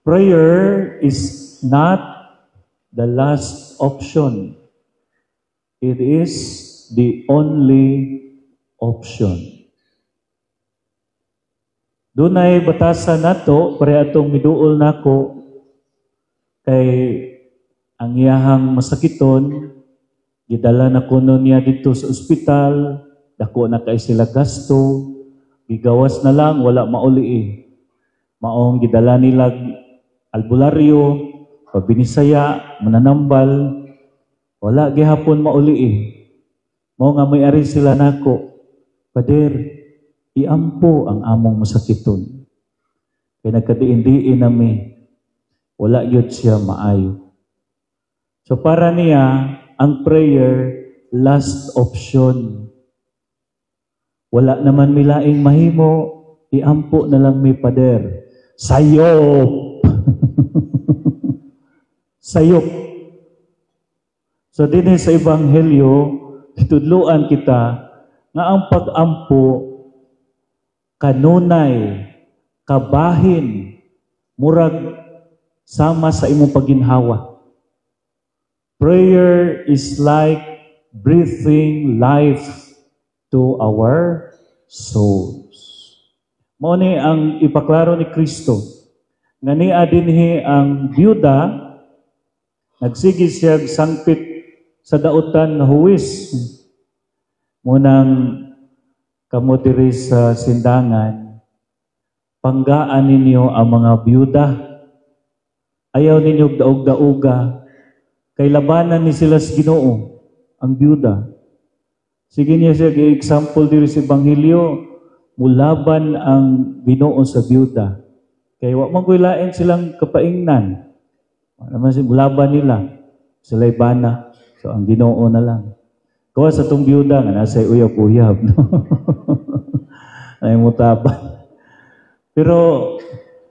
Prayer is not the last option. It is the only option. Dunay batasan nato pare atong miduol nako kay ang iyahang masakiton gidala na kuno niya dito sa ospital, dako na kay sila gasto, gigawas na lang wala mauli eh. Maong gidala nila albularyo, pabinisaya, mananambal, wala gihapon mauli eh. Mao nga may ari sila nako, "Pader, iampo ang among masakiton. Kay nagkadiin-diin nami, wala yun siya maayo." So para niya, ang prayer, last option. "Wala naman milaing mahimo, iampo na lang mi, Pader." Sayop! Sayop! So dinhi sa Ebanghelyo, gitudluan kita nga ang pag-ampo kanunay, kabahin, murag sama sa imong paginhawa. Prayer is like breathing life to our souls. Mao ni ang ipaklaro ni Kristo nga niya dinhi ang byuda, nagsige siya sangpit sa dautan nga huwis. Munang kamo diri sa Sindangan, panggaan ninyo ang mga byuda. Ayaw ninyo daog-daoga kay labanan ni sila sa Ginoo ang byuda. Sige niya siya example diri sa Ebanghelyo, mulaban ang Ginoo sa byuda. Kay wa man ko'y lain silang kapaingnan. Wa naman si mulaban nila. Sila'y bana. So ang Ginoo na lang. Kawa sa tong byuda nga nasa uyab-uyab, no? Ay mutaban. Pero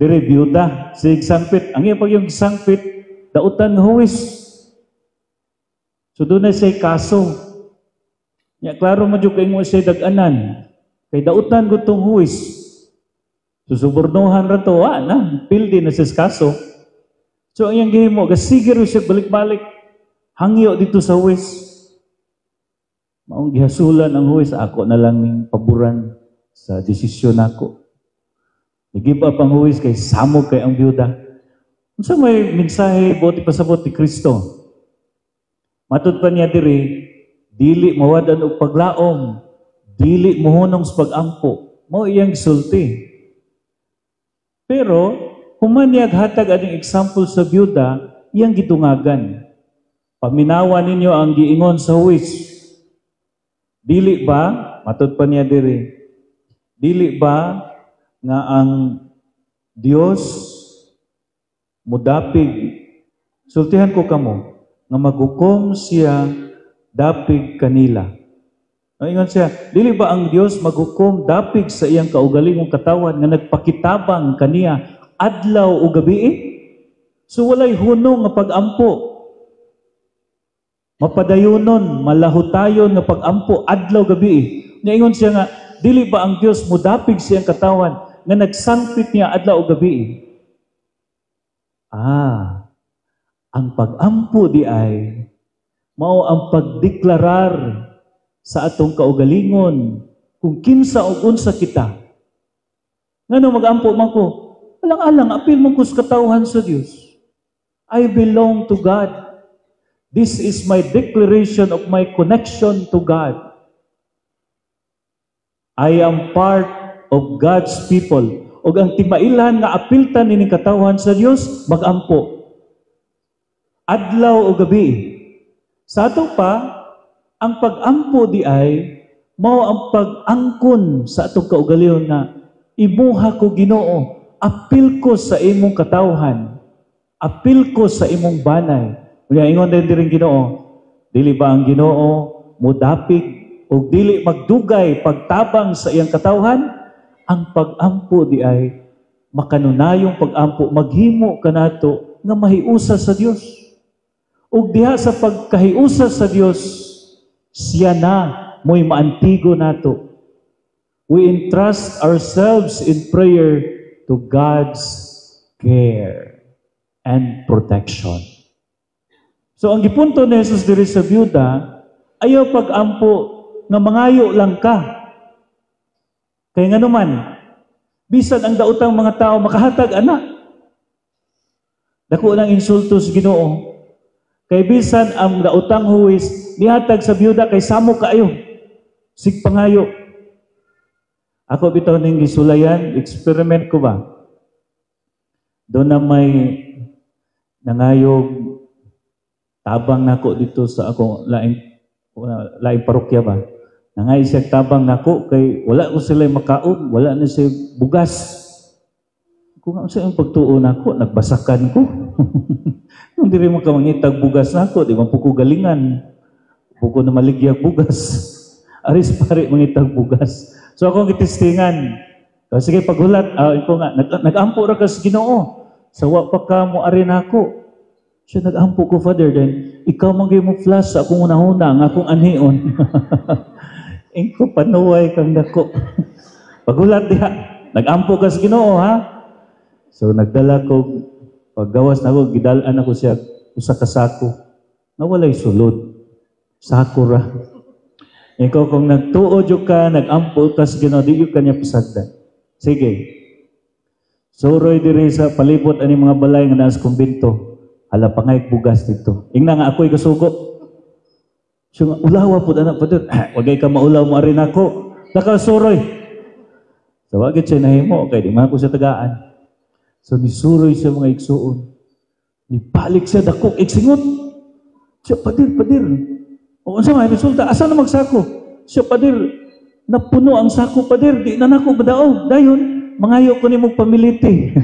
dire byuda, sig sangpit, ang iya pag yung sangpit dautan nga huwis. So doon na siya kaso. Nya klaro mo jud kay mo siya dag-anan. Kay dautan gud tong huwis. Susubornohan ra to, wa na, pildi na siya sa kaso. So ang iyang gihimo, gasige ro siya balik-balik. Hangyo dito sa huwis. Maong gihasulan ang huwis, "Ako na lang ning paboran sa desisyon nako." Ni-give up ang huwis kay samog kay ang byuda. Unsa may mensahe buot ipasabot ni Kristo? Matud pa niya diri, dili mawad-an og paglaom, dili mohunong sa pag-ampo. Mao iyang gisulti. Pero human niya hatag aning example sa byuda, iyang gidungagan. "Paminawa ninyo ang giingon sa huwis. Dili ba, matud pa niya diri, dili ba nga ang Dios mudapig? Sultihan ko kamo nga maghukom siya dapig kanila." Ingon siya, dili ba ang Dios maghukom dapig sa iyang kaugalingong katawan nga nagpakitabang kaniya adlaw o gabi? So walay hunong nga pag-ampo. Mapadayonon, malahutayon nga pag-ampo adlaw gabi. Niingon siya nga dili ba ang Dios mudapig siyang katawan nga nagsangpit niya adlaw o gabi? Ah, ang pag-ampo di ay mao ang pagdeklarar sa atong kaugalingon kung kinsa o unsa kita. Ngano mag-ampo man ko? Alang-alang, apil man ko sa katawhan sa Dios. I belong to God. This is my declaration of my connection to God. I am part of God's people. Og ang timailhan nga apiltan nining katawhan sa Dios, mag-ampo. Adlaw o gabi. Sa ato pa, ang pag-ampo di ay mao ang pag-angkon sa atong kaugalingon nga imuha ko, Ginoo, apil ko sa imong katawhan, apil ko sa imong banay. Unya ingon din diring Ginoo, dili ba ang Ginoo mudapig ug dili magdugay pagtabang sa iyang katawhan? Ang pag-ampo di ay makanunayong pag-ampo, maghimo kanato nga mahiusa sa Dios. Ug diha sa pagkahiusa sa Dios, siya na mo'y maantigo nato. We entrust ourselves in prayer to God's care. and protection. So ang gipunto ni Jesus diri sa byuda, ayaw pag-ampo nga mangayo lang ka. Kay nga naman, bisan ang daotang mga tao makahatag ana. Dako nang insulto sa Ginoo. Kay bisan ang daotang huwis nihatag sa byuda kay samo kaayo. Sig pangayo. Ako bitaw ning gisulayan, experiment ko ba? Doon na may nangayog tabang nako dito sa akong laing laing parokya ba. Nangayo siya tabang nako kay wala ko sila makaon, wala na siya bugas. Kung unsa ang pagtuo nako, nagbasakan ko. Kung diri mo ka mangitag bugas nako, di man po ko galingan. Puko na maligyag bugas. Aris pare mangitag bugas. So akong gitistingan. So, sige paghulat, iko nga nag-ampo ra ka sa Ginoo. Sa wa pa ka mo ari nako. Siya, nag-ampo ko, Father, then ikaw man gyud mo flash sa akong unahuna ang akong anhion. Ingko, panuway kang dako. Paghulat diha, nag-ampo ka sa Ginoo ha. So nagdala ko, paggawas na ako, gidalan ako siya usa ka sako. Nga walay sulod. Sako ra. Ikaw kung nagtuo jud ka, nag-ampo ka sa Ginoo, di jud ka niya pasagdan. Sige. Suroy diri sa palibot ani mga balay nga naa sa kumbento. Hala, pangay bugas dito. Ingna nga ako'y kasugo. Siya nga, ulawa po anak pa. Wagay ka maulaw mo ari nako. Nakasuroy. So wagit siya nahimo kay di man ako siya tagaan. So nisuroy siya, mga igsuon. Nibalik siya dako igsingot. Siya, "Padir, padir." O unsa may resulta? Asa na magsako? Siya, "Padir, napuno ang sako, padir, di na nako madaog. Dayon, mangayo ko nimo pamiliti."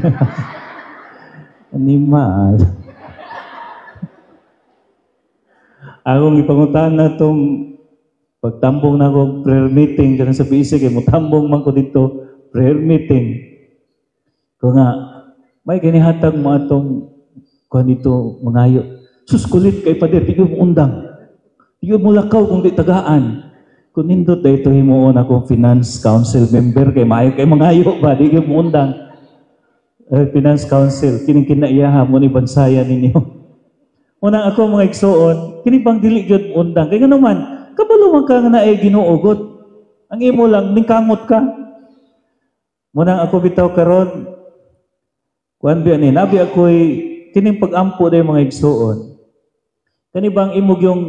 Animal. Akong ipangutan na tong pagtambong na ako prayer meeting kanang sa BC kay mutambong man ko dito prayer meeting. Ko nga may kinihatag mo atong kuan dito mangayo. "Sus, kulit kay pader, di mo undang. Di mo lakaw kung di tagaan." Kung nindot dahito himuon akong finance council member kay maayo kay mangayo ba, di mo undang. Eh, finance council, kining kinaiyaha mo ni bansayan ninyo. Unang ako, mga igsuon, kini bang dili gyud undang? Kay naman, kabalo man ka nga naay Ginoo gud. Ang imo lang ningkamot ka. Munang ako bitaw karon, kuan biya ni nabi ako'y kining pag-ampo day, mga igsuon. Kani bang imong yung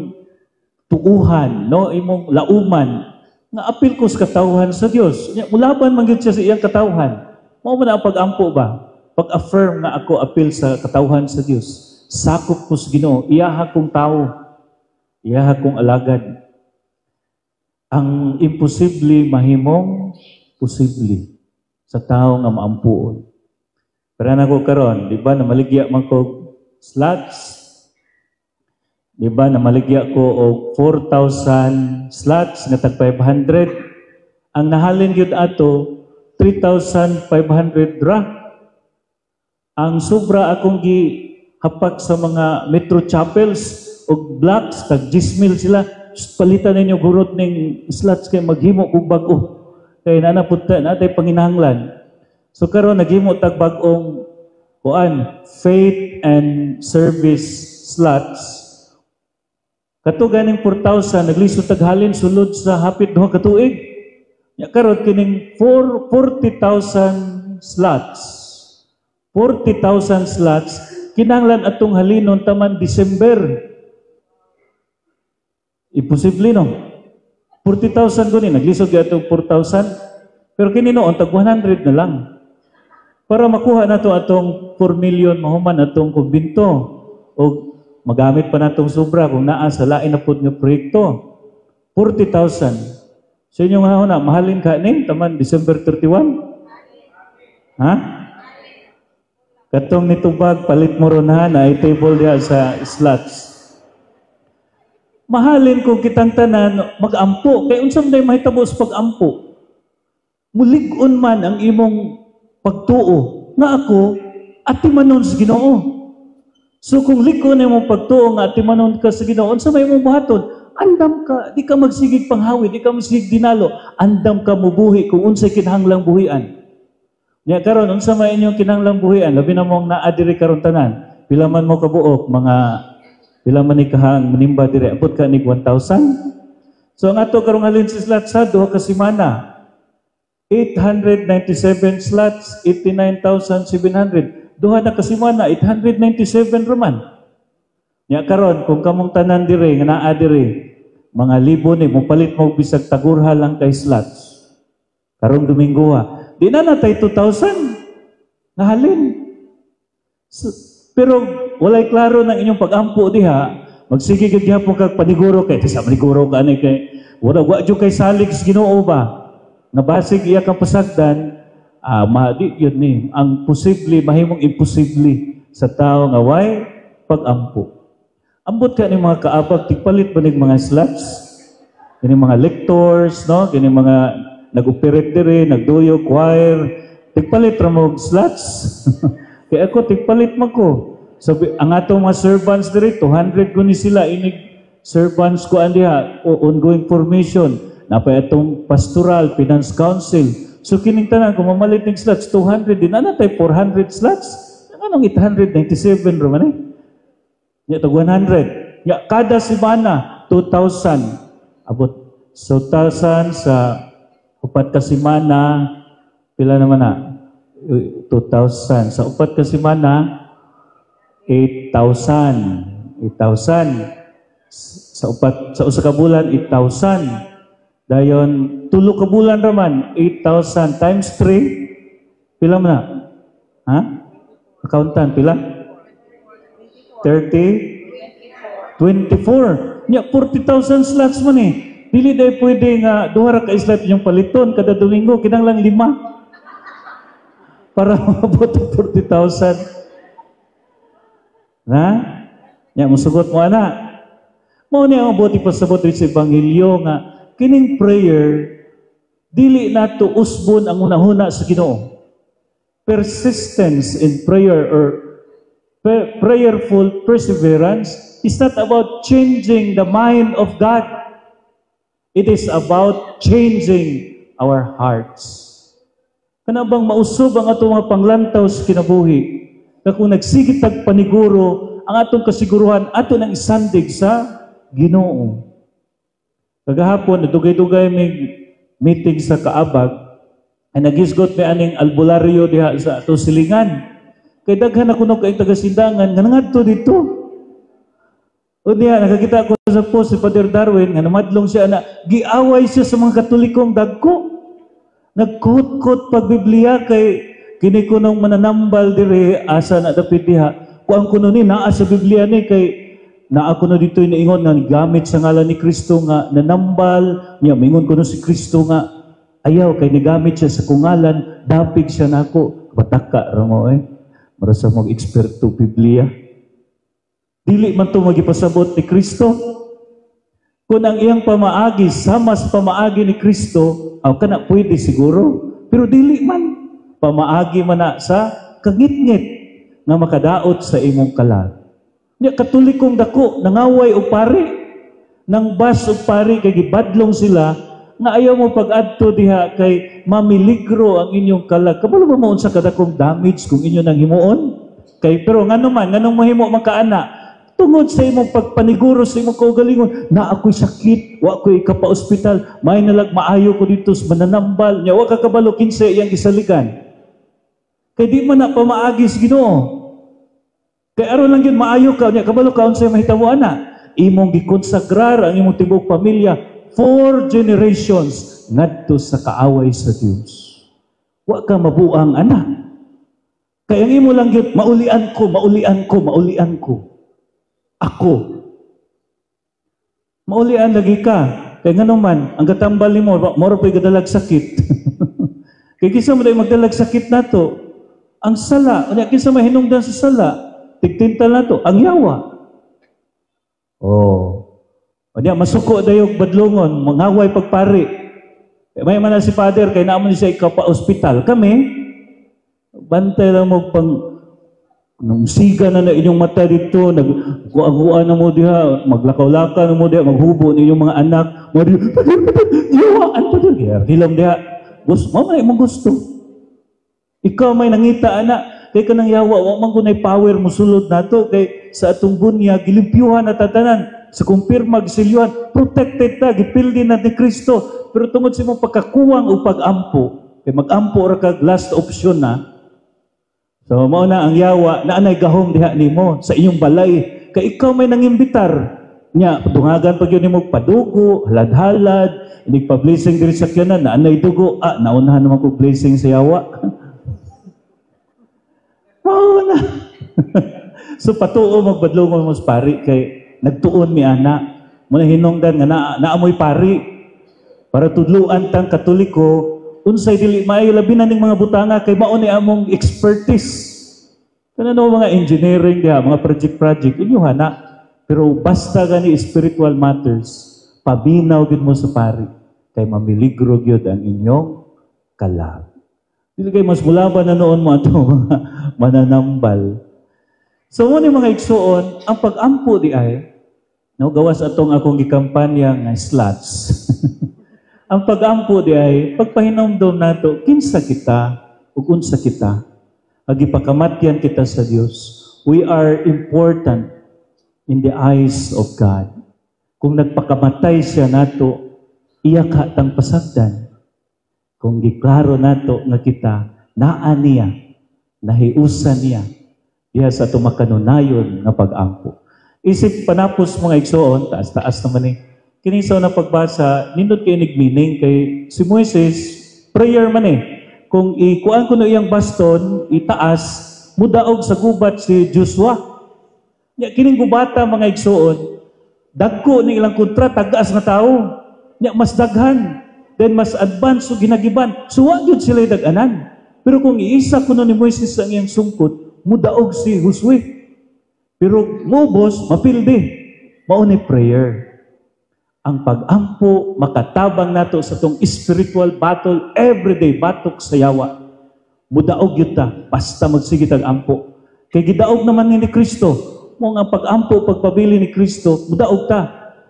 tuuhan, no, imong lauman nga apil ko sa katawhan sa Dios. Nya mulaban man gyud siya sa iyang katawhan. Mao man ang pag-ampo ba? Pag-affirm nga ako apil sa katawhan sa Dios. Sakop ko sa Ginoo, iyaha kong tao, iyaha kong alagad. Ang imposible mahimong posible sa tao nga maampuon. Pero nako karon, di ba namaligya man ko slots? Di ba namaligya ko og 4,000 slots nga tag 500? Ang nahalin gyud ato 3,500 ra. Ang sobra akong gi hapak sa mga metro chapels og blocks, tag 10,000 sila. "Palitan ninyo gurot ning slots kay maghimo kog bag-o." Kay nana pud ta natay panginahanglan. So karon naghimo tag bag-ong kuan, faith and service slots. Kato ganing 4,000 naglisod tag halin sulod sa hapit 2 ka tuig. Nya karon kining 4 40,000 slots. 40,000 slots kinahanglan atong halinon taman December. Imposible, no? 40,000 ko ni naglisod gyud atong 4,000. Pero kini noon tag 100 na lang. Para makuha nato atong 4 million mahuman atong kumbinto o magamit pa natong sobra kung naa sa lain na pud nga proyekto. 40,000. Sa inyong huna, mahalin ka ni taman December 31? Ha? Katong nitubag, palit mo ron ha, na table diha sa slots. Mahalin kung kitang tanan mag-ampo. Kay unsa man day mahitabo sa pag-ampo? Mulig-on man ang imong pagtuo nga ako atimanon sa Ginoo. So kung lig-on imong pagtuo nga atimanon ka sa Ginoo, unsa may imong buhaton? Andam ka, di ka magsigig panghawi, di ka magsigig dinalo. Andam ka mubuhi kung unsay kinahanglang buhian. Nya karon unsa may inyong kinahanglang buhian? Labi na mong naa diri karon tanan. Pila man mo kabuok, mga pila man ni kahang manimba dire, abot ka nig 1,000? So ang ato karong halin sa slots sa 2 ka semana, 897 slots, 89,700. 2 na ka semana, 897 raman. Nya karon kung kamong tanan dire nga naa dire, mga libo ni mopalit mo bisag tagurha lang kay slots. Karong Domingo ha. Di na natay 2,000 nga halin. So, pero walay klaro ng inyong pag-ampo diha, magsige gid gihapon kag paniguro kay sa paniguro ka ani kay wala wa jud kay salig sa Ginoo ba. Nga basig iya kang pasagdan, ma di yun ni ang posible mahimong imposible sa tao nga way pag-ampo. Ambot ka ni mga kaabag, tigpalit ba nig mga slots? Kini mga lectors, no? Kini mga nag-operate dire, nagduyo, choir, tigpalit ra mo og slots. Kaya ako tigpalit man ko. Sabi, ang atong mga servants dire, 200 ko ni sila inig servants ko diha o ongoing formation. Napay atong pastoral, finance council. So kining tanan kung mamalit ning slots 200 din ana tay 400 slots. Anong 897 ra man eh? Nya tag 100. Nya kada semana 2,000. Abot so 1,000 sa 4 ka semana, pila naman na? 2,000 sa 4 ka semana, 8,000. 8,000 sa upat, sa 1 ka bulan, 8,000. Dayon 3 ka bulan raman, 8,000 times 3, pila man na? Ha? Accountant, pila? 30, 24. Nya 40,000 slots man eh. Dili day pwede nga duha ra ka slot inyong paliton kada Domingo, kinahanglan lima para maabot ang 40,000. Na? Nya musugot mo ana. Mao ni ang mabuti pasabot sa ebanghelyo nga kining prayer dili nato usbon ang hunahuna sa Ginoo. Persistence in prayer or prayerful perseverance is not about changing the mind of God. It is about changing our hearts. Kana bang mausob ang atong mga panglantaw sa kinabuhi? Na kung nagsige tag paniguro, ang atong kasiguruhan ato nang isandig sa Ginoo. Kagahapon, dugay-dugay may meeting sa Kaabag, ay nagisgot may aning albularyo diha sa ato silingan. Kay daghan ako no kay taga-Sindangan nga nangadto dito. O diha nakakita ko sa post si Father Darwin nga namadlong siya na giaway siya sa mga Katolikong dagko. Nagkut-kut pag Biblia kay kini kunong mananambal dire asa na dapit diha. Kuan kuno ni naa sa Biblia ni kay naa kuno dito ingon nga gamit sa ngalan ni Kristo nga nanambal niya, mingon kuno si Kristo nga ayaw kay nigamit siya sa kungalan, dapig siya nako. Bataka ra mo eh. Mara sa mag eksperto Biblia. Dili man to magipasabot ni Kristo. Kung ang iyang pamaagi sama sa pamaagi ni Kristo, aw kana pwede siguro, pero dili man pamaagi man na sa kangitngit nga makadaot sa imong kalag. Nya Katolikong dako nangaway og pari, nang bas og pari kay gibadlong sila nga ayaw mo pag-adto diha kay mamiligro ang inyong kalag. Kabalo ba mo unsa kadakong damage kung inyo nang himuon? Kay pero ngano man, nganong mahimo man kaana? Tungod sa imong pagpaniguro sa imong kaugalingon, na ako'y sakit, wa ko'y kapa-ospital, may nalag maayo ko dito sa mananambal, nya wa ka kabalo kinsa iyang gisaligan. Kay di man na pamaagi sa Ginoo. Kay aron lang yun maayo ka, nya kabalo ka unsay mahitabo ana. Imong gikonsagrar ang imong tibuok pamilya four generations ngadto sa kaaway sa Dios. Wa ka mabuang ana. Kay ang imo lang gyud, maulian ko, maulian ko, maulian ko. Ako. Maulian lagi ka. Kay ngano man, ang katambal nimo, moro pa'y gadalag sakit. Kay kinsa mo dahil magdalag sakit nato? Ang sala, unya kinsa mahinungdan sa sala? Tigtintal nato, ang yawa. Oh. Unya masuko dayog badlongon, mangaway pagpari. May man na si Father kay naamon siya ikaw pa ospital. Kami bantay lang mo pang nung siga na na inyong mata dito, nagkuha na mo diha, maglakaw-lakaw na mo diha, maghubo na inyong mga anak, mo diha, "Pader, pader, yawaan, pader." Kaya, hilam diha, gusto, mo man imong gusto. Ikaw may nangita, anak. Kay kanang yawa, wa man kunay power musulod nato kay sa atong bunyag gilimpyuhan na tatanan sa kumpirma, gisilyuhan, protected ta, gipildi na ni Kristo. Pero tungod sa imong pagkakuwang o pag-ampo, kay mag-ampo ra kag last option na. So mao na ang yawa na anay gahom diha nimo sa inyong balay kay ikaw may nangimbitar nya, dungagan pag yun nimo padugo, halad-halad, inig pa-blessing diri sa sakyanan na anay dugo, ah, naunahan naman ko blessing sa yawa. Mao na. So patuo magbadlungon mo sa pari kay nagtuon mi ana. Muna hinungdan nga na naamoy pari para tudluan tang Katoliko unsay dili maayo, labi na ning mga butanga kay mao ni among expertise. Kana no mga engineering diha, mga project project inyo hana. Pero basta gani spiritual matters, paminaw gid mo sa pari kay mamiligro gyud ang inyong kalag. Dili kay mas mulaban na noon mo ato mga mananambal. So mo ni, mga igsuon, ang pag-ampo di ay no gawas atong akong gikampanya nga slots. Ang pag-ampo di ay pagpahinumdom nato kinsa kita ug unsa kita. Agipakamatyan kita sa Dios. We are important in the eyes of God. Kung nagpakamatay siya nato, iya ka tang pasagdan. Kung giklaro nato nga kita, naa niya, nahiusa niya, diha sa atong makanunayon nga pag-ampo. Isip panapos, mga igsoon, taas-taas naman ni. Kini sa na pagbasa, nindot kay meaning kay si Moises, prayer man eh. Kung ikuan ko na iyang baston, itaas, mudaog sa gubat si Joshua. Nya kining gubata, mga igsoon, dagko ni ilang kontra tagaas nga tao. Nya mas daghan, then mas advance ug ginagiban. So wa gyud sila dag-anan. Pero kung iisa kuno ni Moises ang iyang sungkot, mudaog si Josue. Pero mubos, mapildi. Mao ni prayer. Ang pag-ampo, makatabang nato sa tong spiritual battle everyday, batok sa yawa. Mudaog yun ta, basta magsige tag ampo. Kay gidaog naman ni Kristo. Mo nga pag-ampo, pagpabili ni Kristo, mudaog ta.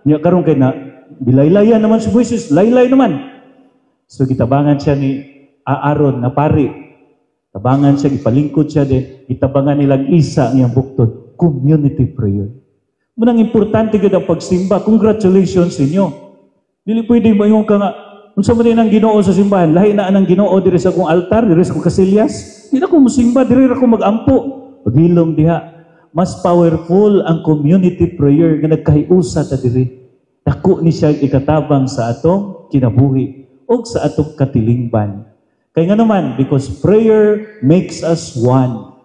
Nya karon kay na bilaylayan naman si Moises, laylay naman. So gitabangan siya ni Aaron na pari. Tabangan siya, gipalingkod siya din, gitabangan nilang isa ang iyang buktod. Community prayer. Munang importante gid ang pagsimba. Congratulations sa inyo. Dili pwede mo ka nga, unsa man din ang Ginoo sa simbahan, lahi na ang Ginoo diri sa akong altar, diri sa akong kasilyas. Di na ko musimba, diri ra ko magampo. Paghilom diha. Mas powerful ang community prayer nga nagkahiusa ta diri. Dako ni siya ikatabang sa atong kinabuhi o sa atong katilingban. Kay nga naman, because prayer makes us one.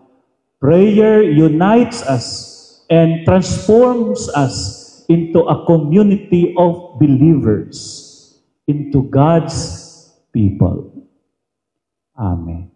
Prayer unites us and transforms us into a community of believers, into God's people. Amen.